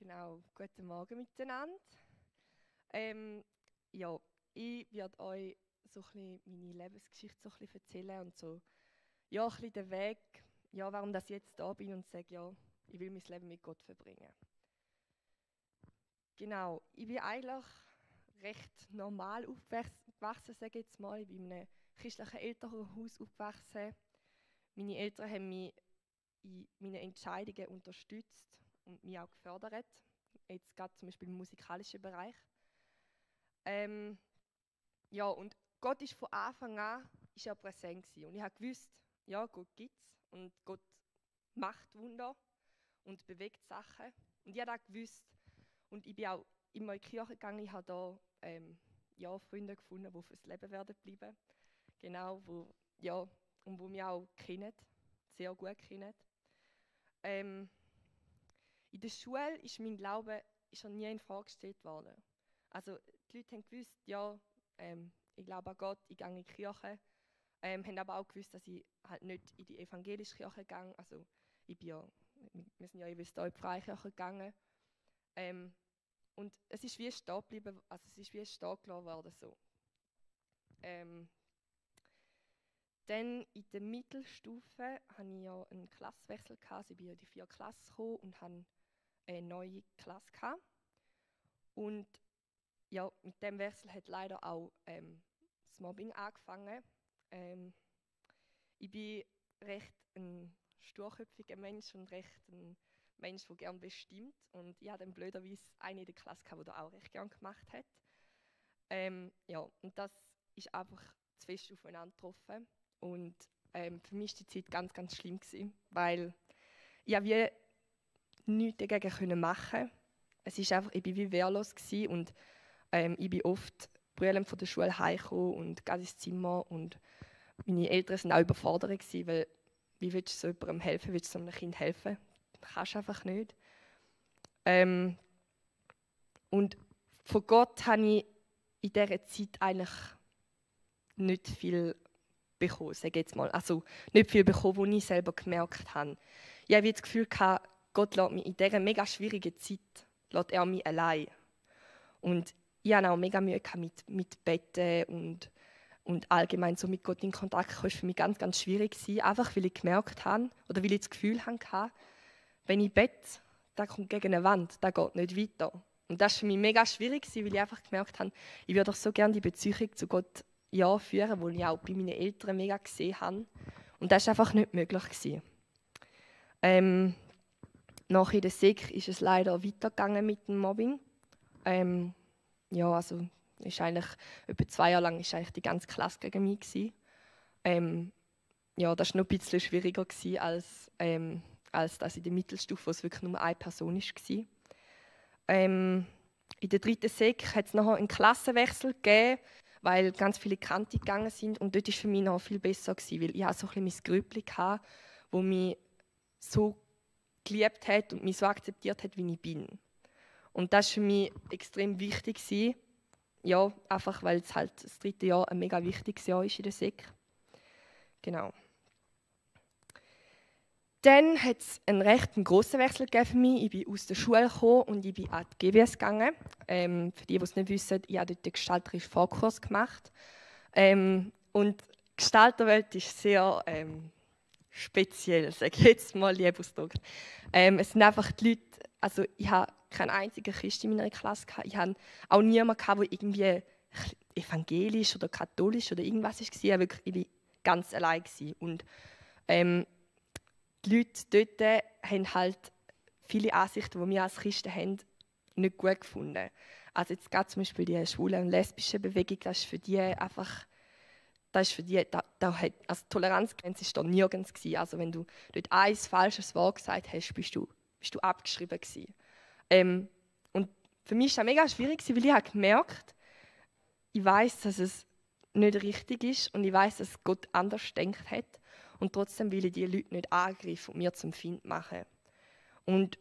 Genau, guten Morgen miteinander. Ja, ich werde euch so ein bisschen meine Lebensgeschichte so ein bisschen erzählen und so, ja, ein bisschen den Weg, ja, warum dass ich jetzt da bin und sage, ja, ich will mein Leben mit Gott verbringen. Genau, ich bin eigentlich recht normal aufgewachsen, sage ich jetzt mal. Ich bin in einem christlichen Elternhaus aufgewachsen. Meine Eltern haben mich in meinen Entscheidungen unterstützt und mich auch gefördert. Jetzt gerade zum Beispiel im musikalischen Bereich. Ja, und Gott ist von Anfang an ist er präsent gewesen. Und ich habe gewusst, ja, Gott gibt's und Gott macht Wunder und bewegt Sachen. Und ich habe das gewusst. Und ich bin auch immer in die Kirche gegangen. Ich habe da ja, Freunde gefunden, die fürs Leben werden bleiben. Genau, ja, und wo mich auch kennen, sehr gut kennen. In der Schule ist mein Glaube ist er nie in Frage gestellt worden. Also die Leute haben gewusst, ja, ich glaube an Gott, ich gehe in die Kirche. Haben aber auch gewusst, dass ich halt nicht in die evangelische Kirche gehe. Also ich bin ja, wir sind ja in die Freikirche gegangen. Und es ist wie stehen geblieben, also es ist wie stehen gelassen worden so. Dann in der Mittelstufe hatte ich ja einen Klassenwechsel. Also ich bin ja in die 4. Klasse gekommen und hatte eine neue Klasse gehabt. Und ja, mit dem Wechsel hat leider auch das Mobbing angefangen. Ich bin recht ein sturköpfiger Mensch und recht ein Mensch, der gerne bestimmt. Und ich hatte dann blöderweise eine in der Klasse, die das auch recht gerne gemacht hat. Ja, und das ist einfach zu fest aufeinander getroffen. Und für mich war die Zeit ganz, ganz schlimm gewesen, weil ich wie nichts dagegen machen konnte. Es ist einfach, ich war wie wehrlos gewesen und ich bin oft brüllend von der Schule heimgekommen und gehe ins Zimmer und meine Eltern waren auch überfordert gewesen, weil wie willst du so jemandem helfen, willst du so einem Kind helfen? Das kannst du einfach nicht. Und von Gott habe ich in dieser Zeit eigentlich nicht viel bekommen, sage ich jetzt mal. Also nicht viel bekommen, was ich selber gemerkt habe. Ich habe das Gefühl, Gott lässt mich in dieser mega schwierigen Zeit lässt er mich allein. Und ich hatte auch mega Mühe mit Betten und allgemein so mit Gott in Kontakt kommen, war für mich ganz, ganz schwierig gewesen, einfach weil ich gemerkt habe, oder weil ich das Gefühl hatte, wenn ich bete, da kommt gegen eine Wand, da geht nicht weiter. Und das war für mich mega schwierig gewesen, weil ich einfach gemerkt habe, ich würde doch so gerne die Beziehung zu Gott führen, die ich auch bei meinen Eltern mega gesehen habe. Und das war einfach nicht möglich gewesen. Nach in der Sek ist es leider weitergegangen mit dem Mobbing. Ja, also ist eigentlich etwa 2 Jahre lang ist eigentlich die ganze Klasse gegen mich gewesen. Ja, das war noch ein bisschen schwieriger gewesen, als das in der Mittelstufe, wo es wirklich nur eine Person war. In der 3. Sek hat es noch einen Klassenwechsel gegeben, weil ganz viele Kante gegangen sind. Und dort war es für mich noch viel besser gewesen, weil ich hatte so ein bisschen mein Grüppli hatte, das mich so geliebt hat und mich so akzeptiert hat, wie ich bin. Und das war für mich extrem wichtig gewesen. Ja, einfach weil es halt das 3. Jahr ein mega wichtiges Jahr ist in der Sek. Genau. Dann hat es einen recht grossen Wechsel gegeben für mich. Ich bin aus der Schule gekommen und ich bin an die GWS gegangen. Für die es nicht wissen, ich habe dort den gestalterischen Vorkurs gemacht. Und die Gestalterwelt ist sehr speziell, sage ich jetzt mal lieb ausgedrückt. Es sind einfach die Leute, also ich habe keinen einzigen Christ in meiner Klasse gehabt. Ich habe auch niemanden gehabt, der irgendwie evangelisch oder katholisch oder irgendwas war. Ich war ganz allein. Und die Leute dort haben halt viele Ansichten, die wir als Christen haben, nicht gut gefunden. Also jetzt gerade zum Beispiel die schwule und lesbische Bewegung, das ist für die einfach, also die Toleranzgrenze war da nirgends gewesen. Also wenn du dort ein falsches Wort gesagt hast, bist du abgeschrieben gewesen. Und für mich war das mega schwierig, weil ich habe gemerkt, ich weiß, dass es nicht richtig ist und ich weiß, dass Gott anders denkt hat. Und trotzdem will ich diese Leute nicht angreifen und mir zum Feind machen. Und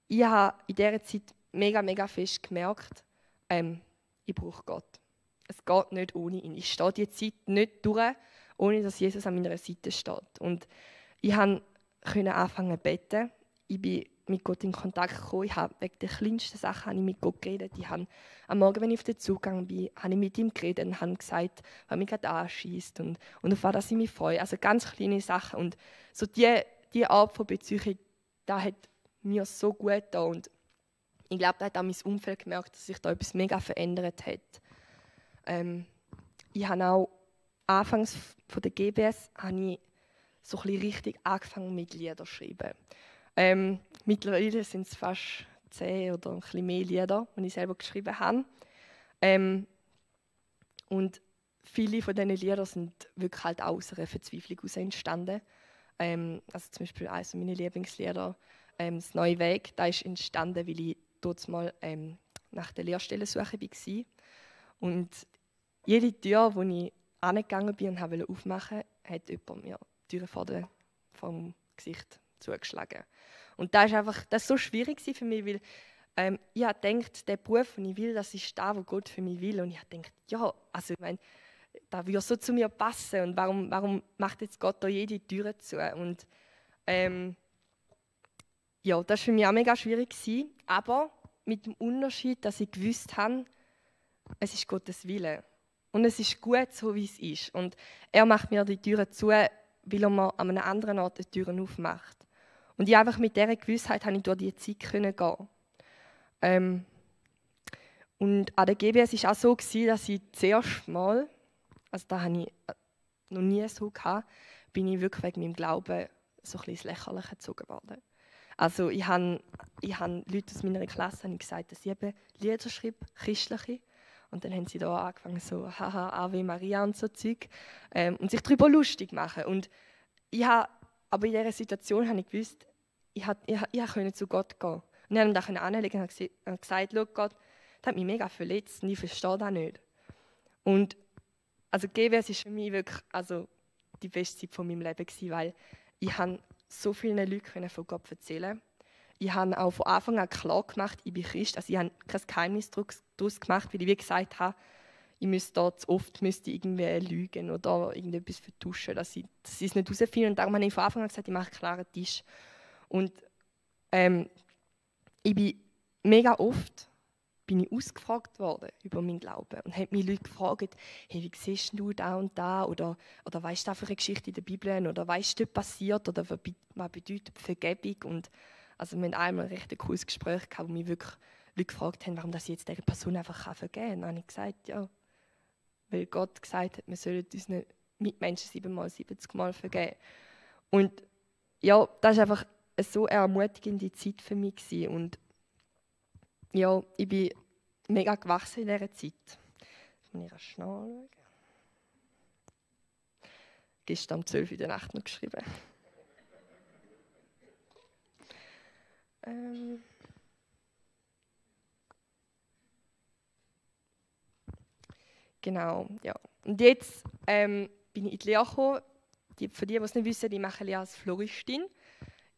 ich habe in dieser Zeit mega, mega fest gemerkt, ich brauche Gott. Es geht nicht ohne ihn. Ich stehe diese Zeit nicht durch, ohne dass Jesus an meiner Seite steht. Und ich konnte anfangen zu beten. ich bin mit Gott in Kontakt gekommen. Ich habe wegen der kleinsten Sachen habe ich mit Gott geredet. Ich habe am Morgen, wenn ich auf den Zug gegangen bin, habe ich mit ihm geredet und habe gesagt, was mich gerade anschießt und auf was ich mich freue. Also ganz kleine Sachen. Und so die Art von Beziehung, das hat mir so gut getan. Und ich glaube, da hat auch mein Umfeld gemerkt, dass sich da etwas mega verändert hat. Ich habe auch anfangs von der GBS habe ich so ein bisschen richtig angefangen mit Liedern zu schreiben. Mittlerweile sind es fast 10 oder ein bisschen mehr Lieder, die ich selber geschrieben habe. Und viele von diesen Liedern sind wirklich halt aus einer Verzweiflung heraus entstanden. Also zum Beispiel eines meiner Lieblingslieder, «Das neue Weg», das ist entstanden, weil ich dort mal nach der Lehrstellensuche war. Und jede Tür, die ich angegangen bin und aufmachen wollte, hat jemand mir die Tür vor dem Gesicht zugeschlagen. Und das war so schwierig für mich, weil ich habe gedacht, der Beruf, den ich will, das ist das, was Gott für mich will. Und ich habe gedacht, ja, also ich meine, das würde so zu mir passen. Und warum macht jetzt Gott da jede Tür zu? Und ja, das war für mich auch mega schwierig. Aber mit dem Unterschied, dass ich gewusst habe, es ist Gottes Wille. Und es ist gut, so wie es ist. Und er macht mir die Türen zu, weil er mir an einem anderen Ort die Türen aufmacht. Und ich einfach mit dieser Gewissheit konnte ich durch diese Zeit gehen. Und an der GBS war es auch so, dass ich zuerst mal, also das habe ich noch nie so gehabt, bin ich wirklich wegen meinem Glauben so ein bisschen ins Lächerliche gezogen worden. Also ich habe Leute aus meiner Klasse gesagt, dass ich eben Lieder schreibe, christliche. Und dann haben sie da angefangen, so «Haha, Ave Maria» und so Zeug, und sich darüber lustig machen. Und aber in dieser Situation habe ich gewusst, ich konnte zu Gott gehen. Und ich konnte ihm das anlegen und gesagt, «Schau Gott, das hat mich mega verletzt und ich verstehe das nicht.» Und also GWS war für mich wirklich die beste Zeit von meinem Leben gewesen, weil ich so vielen Leuten von Gott erzählen. Ich habe auch von Anfang an klar gemacht, ich bin Christ. Also ich habe kein Geheimnis daraus gemacht, weil ich wie gesagt habe, ich müsste zu oft irgendwie lügen oder irgendetwas vertuschen, dass sie es nicht herausfinden. Und darum habe ich von Anfang an gesagt, ich mache einen klaren Tisch. Und ich bin mega oft ausgefragt worden über meinen Glauben und haben mich Leute gefragt, hey, wie siehst du da und da oder weißt du da für eine Geschichte in der Bibel oder weißt du, was passiert oder was bedeutet Vergebung? Und also wir hatten einmal ein recht cooles Gespräch gehabt, wo mich wirklich Leute gefragt haben, warum das jetzt dieser Person einfach vergeben kann. Dann habe ich gesagt, ja, weil Gott gesagt hat, wir sollen unseren Mitmenschen 7-mal, 70-mal vergeben. Und ja, das war einfach eine so ermutigende Zeit für mich gewesen. Und ja, ich bin mega gewachsen in dieser Zeit. Jetzt muss ich rasch nachschauen. Gestern um 12 Uhr in der Nacht noch geschrieben. Genau, ja. Und jetzt bin ich in die Lehre gekommen. Für die es nicht wissen, ich mache Lehre als Floristin.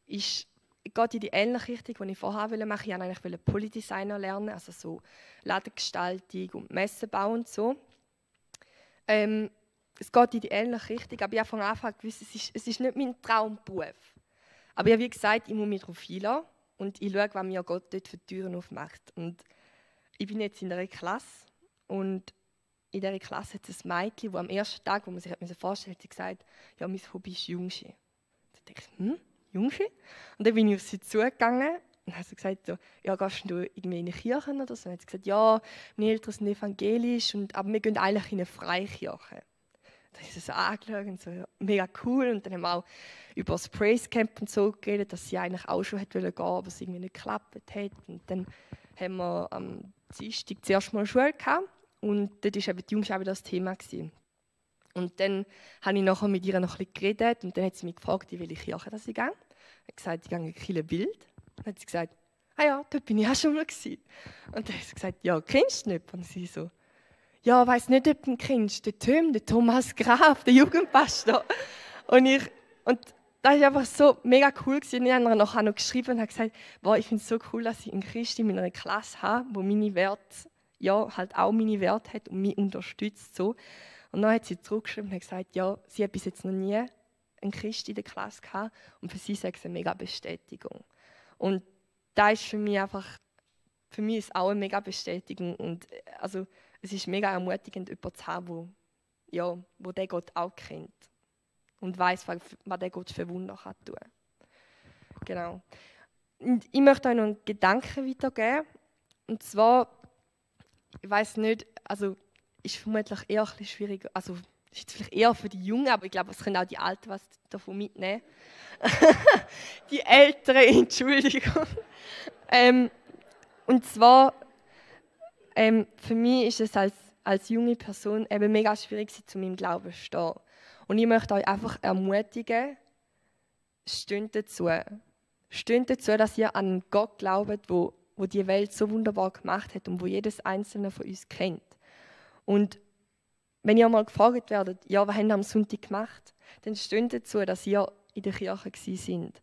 Geht in die ähnliche Richtung, die ich vorher machen wollte. Ich wollte eigentlich Polydesigner lernen, also so Ladengestaltung und Messenbau und so. Es geht in die ähnliche Richtung, aber ich habe von Anfang an gewusst, es ist nicht mein Traumberuf. Aber ich habe wie gesagt, ich muss mich darauf einlassen und ich schaue, was mir Gott dort für Türen aufmacht. Und ich bin jetzt in einer Klasse und in dieser Klasse hat es ein Mädchen, das am ersten Tag, wo man sich vorstellen hat, gesagt, ja, mein Hobby ist Jungschi. Da dachte ich, Jungschi? Und dann bin ich auf sie zugegangen und habe sie gesagt, so, ja, gehst du irgendwie in eine Kirche oder so? Und dann hat sie gesagt, ja, meine Eltern sind evangelisch, aber wir gehen eigentlich in eine Freikirche. Dann habe ich sie so angeschaut und so, ja, mega cool. Und dann haben wir auch über das Praise Camp und so geredet, dass sie eigentlich auch schon gehen wollte, aber es irgendwie nicht geklappt hat. Und dann haben wir am Dienstag zuerst mal Schule gehabt und dort war eben die Jungschi auch wieder das Thema gewesen. Und dann habe ich nachher mit ihr noch ein bisschen geredet und dann hat sie mich gefragt, in welche Kirche ich gehe. Ich habe gesagt, ich gehe in Killebild. Dann hat sie gesagt, ah ja, dort bin ich auch schon mal gewesen. Und dann hat sie gesagt, ja, kennst du nicht? Und sie so, ja, ich weiss nicht, ob du ihn kennst, den Thomas Graf, der Jugendpastor. Und das war einfach so mega cool gewesen. Ich habe nachher noch geschrieben und habe gesagt, wow, ich finde es so cool, dass ich einen Christ in meiner Klasse habe, der meine Werte, ja, halt auch meine Werte hat und mich unterstützt so. Und dann hat sie zurückgeschrieben und gesagt, ja, sie hat bis jetzt noch nie einen Christ in der Klasse gehabt und für sie sei es eine mega Bestätigung. Und da ist für mich ist auch eine mega Bestätigung und also es ist mega ermutigend, jemanden zu haben, wo der Gott auch kennt und weiß, was der Gott für Wunder kann tun. Genau. Und ich möchte euch noch einen Gedanken weitergeben. Und zwar, ich weiß nicht, also ist vermutlich eher ein bisschen schwierig, also ist jetzt vielleicht eher für die Jungen, aber ich glaube, es können auch die Alten was davon mitnehmen. Die Älteren, Entschuldigung. Und zwar, für mich ist es als junge Person eben mega schwierig, zu meinem Glauben zu stehen. Und ich möchte euch einfach ermutigen, steht dazu. Steht dazu, dass ihr an Gott glaubt, wo die Welt so wunderbar gemacht hat und wo jedes einzelne von uns kennt. Und wenn ihr mal gefragt werdet, ja, was habt ihr am Sonntag gemacht, dann steht dazu, dass ihr in der Kirche seid.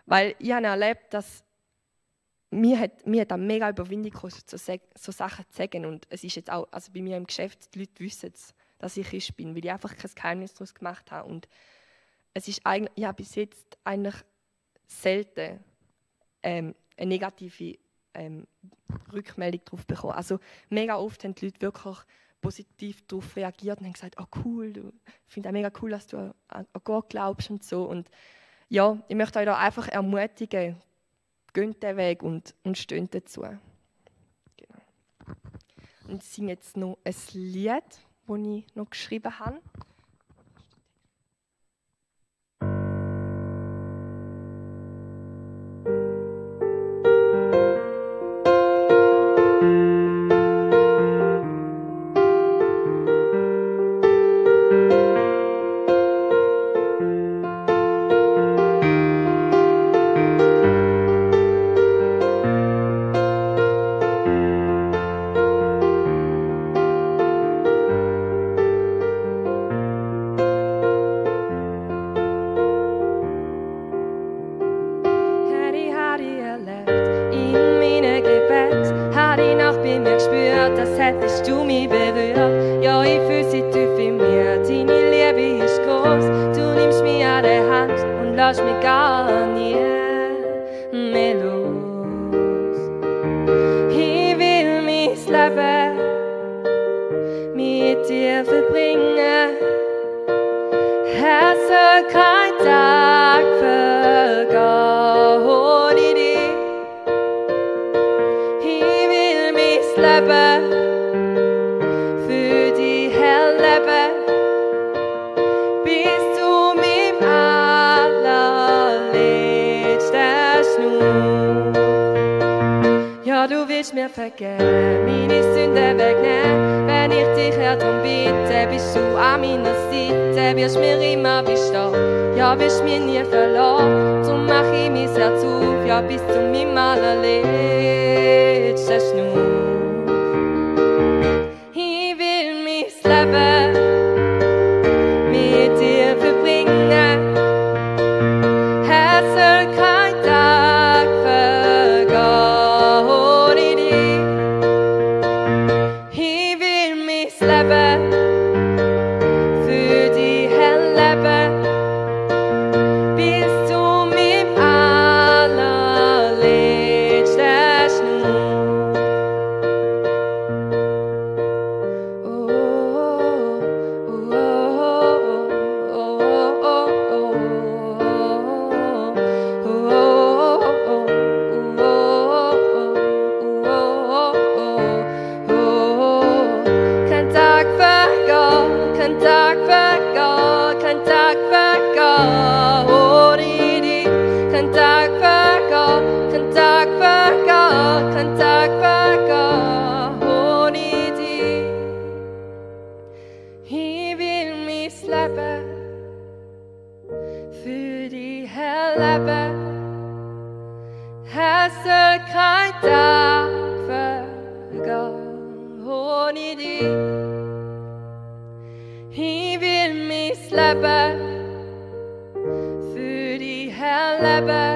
Weil ich habe erlebt, dass mir hat das mega Überwindung gekostet, so Sachen zu sagen. Und es ist jetzt auch, also bei mir im Geschäft, die Leute wissen es, dass ich Christ bin, weil ich einfach kein Geheimnis daraus gemacht habe. Und es ist eigentlich, ich habe bis jetzt eigentlich selten eine negative Rückmeldung darauf bekommen. Also mega oft haben die Leute wirklich positiv darauf reagiert und haben gesagt, oh cool, ich finde es mega cool, dass du an Gott glaubst und so. Und ja, ich möchte euch da einfach ermutigen, geht den Weg und steht dazu. Genau. Und ich singe jetzt noch ein Lied, das ich noch geschrieben habe. Hättest du mich berührt, ja, ich fühle sie tief in mir. Deine Liebe ist groß, du nimmst mich an der Hand und lässt mich gar nie mehr los. Ich will mein Leben mit dir verbringen. Es soll kein Tag vergehen ohne dich. Ich will mein Leben du willst mir vergeben, meine Sünden wegnehmen. Wenn ich dich darum bitte, bist du an meiner Seite, wirst mir immer bestehen, ja, wirst mir nie verloren. Drum mach ich mein Herz auf, ja, bis zu meinem allerletzten Schnuff. Ich will mein Leben mit dir verbringen. Es soll kein Tag vergehen. Für die hell leben, bis zu meinem allerletzten Schnuff. Oh, oh, oh, oh, kein Tag vergeht, kein Tag vergeht ohne dich. Kein Tag vergeht, kein Tag vergeht, kein Tag vergeht ohne dich. Ich will mein Leben für dich herleben. Es soll kein Tag vergehen ohne dich. Ich will mein Leben für dich herleben.